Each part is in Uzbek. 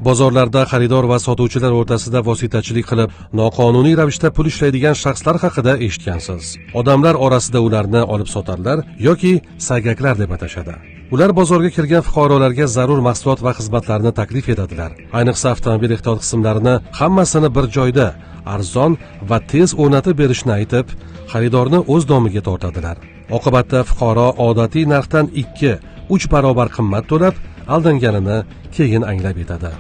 Bozorlarda xaridor va sotuvchilar o'rtasida vositachilik qilib, noqonuniy ravishda pul ishlaydigan shaxslar haqida eshitgansiz. Odamlar orasida ularni olib sotarlar yoki saygaklar deb atashadi. Ular bozorga kirgan fuqarolarga zarur mahsulot va xizmatlarni taklif etadilar. Ayniqsa, avtomobil ehtiyot qismlarini hammasini bir joyda arzon va tez o'rnatib berishni aytib, xaridorni o'z domiga tortadilar. Oqibatda fuqaro odatiy narxdan 2-3 barobar qimmat to'lab, aldanganini keyin anglab yetadi.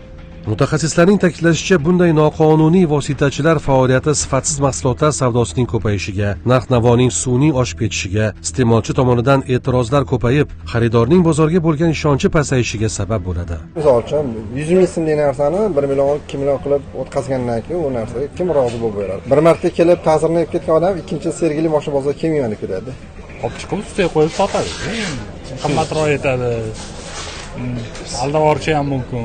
Mutaxassislarning ta'kidlashicha, bunday noqonuniy vositachilar faoliyati sifatsiz mahsulotlar savdosining ko'payishiga, narx-navoning sun'iy oshib ketishiga, iste'molchi tomonidan e'tirozlar ko'payib, xaridorning bozorga bo'lgan ishonchi pasayishiga sabab bo'ladi. Misol uchun, 100 000 so'mlik narsani 1 million, 2 million qilib o'tkazgandan keyin u narsaga kim rozi bo'lib beradi? Bir marta kelib ta'sirini yeb ketgan odam ikkinchi Sergeli moshina bozoriga kelmayman deb ketadi. Olib chiqib, ustiga qo'yib sotadi, qimmatroq aytadi. Aldab yuborishi ham mumkin.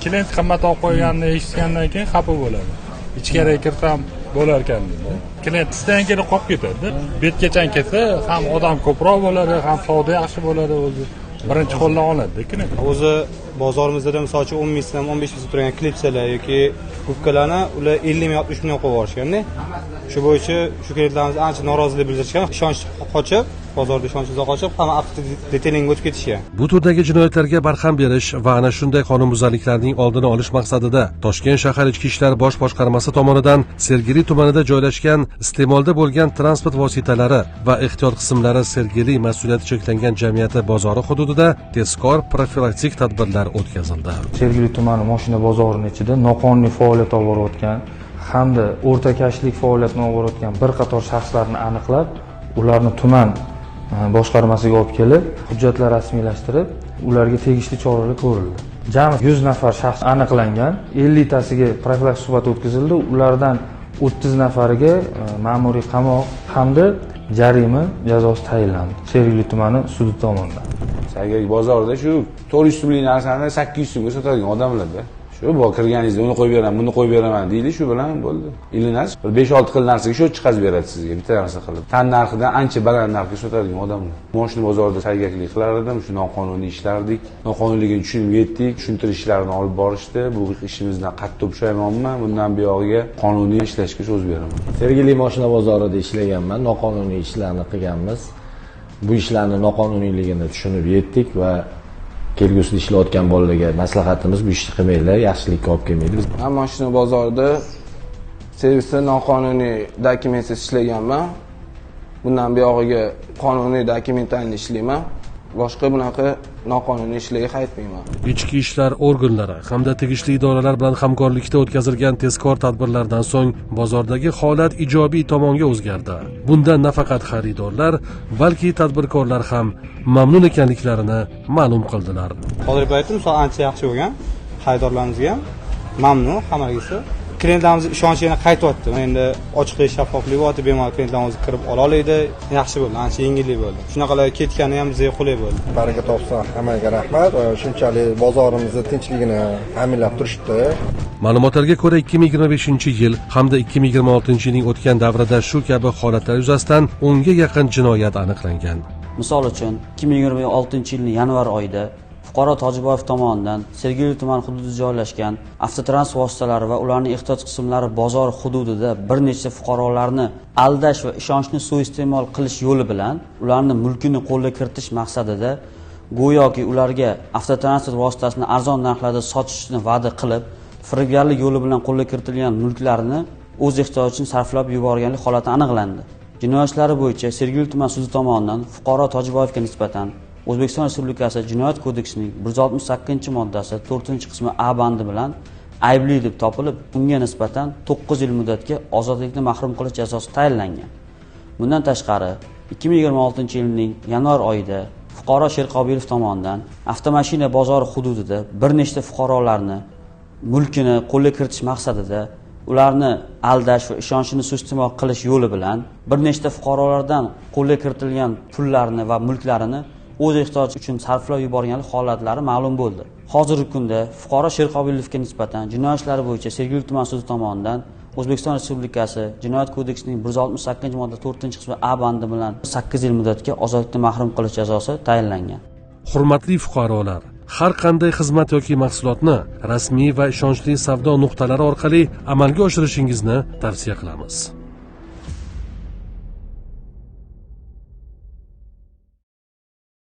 Klient qimmat olib qo'yganini eshitgandan keyin xafa bo'ladi. Ichkariga kirsam bo'lar ekan deydi. Klient istagan kelib qolib ketadi. Bu yergacha kelsa ham odam ko'proq bo'ladi, ham savdo yaxshi bo'ladi. O'zi birinchi qo'ldan oladida klient. O'zi bozorimizda, misol uchun, 10 000 so'm, 15 000 so'm turgan klipsalar yoki gubkalarni ular 50 000, 60 000 qo'yib yuborishganda, shu bo'yicha shu klientlarimiz ancha norozilik bildirishgan. Ishonch qochib, bozorda ishonch qochib, hamma avtodetailingga o'tib ketishgan. Bu turdagi jinoyatlarga barham berish va ana shunday qonunbuzarliklarning oldini olish maqsadida Toshkent shahar Ichki ishlar bosh boshqarmasi tomonidan Sergeli tumanida joylashgan iste'molda bo'lgan transport vositalari va ehtiyot qismlari Sergeli mas'uliyati cheklangan jamiyati bozori hududida tezkor profilaktik tadbirlar o'tkazildi. Sergeli tumani moshina bozorini ichida noqonuniy faoliyat olib borayotgan hamda o'rtakashlik faoliyatini olib borayotgan bir qator shaxslarni aniqlab, ularni tuman boshqarmasiga olib kelib, hujjatlar rasmiylashtirib, ularga tegishli choralar ko'rildi. Jami 100 nafar shaxs aniqlangan, 50 tasiga profilaktik suhbat o'tkazildi. Ulardan 30 nafariga ma'muriy qamoq hamda jarima jazosi tayinlandi Sergeli tumani sudi tomonidan. Saygak bozorida shu 400 so'mlik narsani 800 so'mga sotadigan odamlarda. Shu bu kirganingizda uni qo'yib beraman, buni qo'yib beraman deydi, shu bilan bo'ldi. Ilinasiz. Bir 5-6 xil narsaga shu chiqazib beradi sizga, bitta narsa qilib. Tan narxidan ancha baland narxga sotadigan odamlar. Moshina bozorida saygaklik qilar edim, shu noqonuniy ishlardik. Noqonuniyligini tushunib yetdik, tushuntirish ishlarini olib borishdi. Bu ishimizdan qattiq pushaymonman. Bundan buyog'iga qonuniy ishlashga so'z beraman. Sergeli moshina bozorida ishlaganman, noqonuniy ishlarni qilganmiz. Bu ishlarni noqonuniyligini tushunib yetdik va kelgusida ishlayotgan bolalarga maslahatimiz: bu ishni qilmanglar, yaxshilikka olib kelmaydi. Man moshina bozorida servisda noqonuniy dokumentsiz ishlaganman. Bundan buyog'iga qonuniy dokumentlarni ishlayman. Boshqa bunaqa noqonuniy ishlarga qaytmayman. Ichki ishlar organlari hamda tegishli idoralar bilan hamkorlikda o'tkazilgan tezkor tadbirlardan so'ng bozordagi holat ijobiy tomonga o'zgardi. Bundan nafaqat xaridorlar, balki tadbirkorlar ham mamnun ekanliklarini ma'lum qildilar. Hozirgi paytda, misol, ancha yaxshi bo'lgan. Xaridorlarimizga ham mamnun hammasi. Klientlarimiz ishonchi yana qaytyapti. Endi ochiqlik, shaffoflik bo'lyapti, bemalol klientlar o'zi kirib ola oladi. Yaxshi bo'ldi, ancha yengillik bo'ldi. Shunaqalar ketgani ham bizga qulay bo'ldi. Baraka topsin, hammaga rahmat. Shunchalik bozorimizni tinchligini ta'minlab turishdi. Ma'lumotlarga ko'ra, 2025 yil hamda 2026 yilning o'tgan davrida shu kabi holatlar yuzasidan 10 ga yaqin jinoyat aniqlangan. Misol uchun, 2026 yilning yanvar oyida fuqaro Tojiboyev tomonidan Sergeli tumani hududida joylashgan avtotransport vositalari va ularning ehtiyot qismlari bozori hududida bir necha fuqarolarni aldash va ishonchni suiiste'mol qilish yo'li bilan ularni mulkini qo'lga kiritish maqsadida go'yoki ularga avtotransport vositasini arzon narxlarda sotishni va'da qilib, firibgarlik yo'li bilan qo'lga kiritilgan mulklarni o'z ehtiyoji uchun sarflab yuborganlik holati aniqlandi. Jinoyat ishlari bo'yicha Sergeli tuman sudi tomonidan fuqaro Tojiboyevga nisbatan O'zbekiston Respublikasi Jinoyat kodeksining 168-moddasi 4-qismi a bandi bilan aybli deb topilib, unga nisbatan 9 yil muddatga ozodlikdan mahrum qilish jazosi tayinlangan. Bundan tashqari, 2026 yilning yanvar oyida fuqaro Sherqobilov tomonidan avtomashina bozori hududida bir nechta fuqarolarni mulkini qo'lga kiritish maqsadida ularni aldash va ishonchini suiiste'mol qilish yo'li bilan bir nechta fuqarolardan qo'lga kiritilgan pullarni va mulklarini o'z ehtiyoji uchun sarflab yuborganlik holatlari ma'lum bo'ldi. Hozirgi kunda fuqaro Sherqobilovga nisbatan jinoyat ishlari bo'yicha Sergeli tuman sudi tomonidan O'zbekiston Respublikasi Jinoyat kodeksining 168-modda 4-qismi a bandi bilan 8 yil muddatga ozodlikdan mahrum qilish jazosi tayinlangan. Hurmatli fuqarolar. Har qanday xizmat yoki mahsulotni rasmiy va ishonchli savdo nuqtalari orqali amalga oshirishingizni tavsiya qilamiz.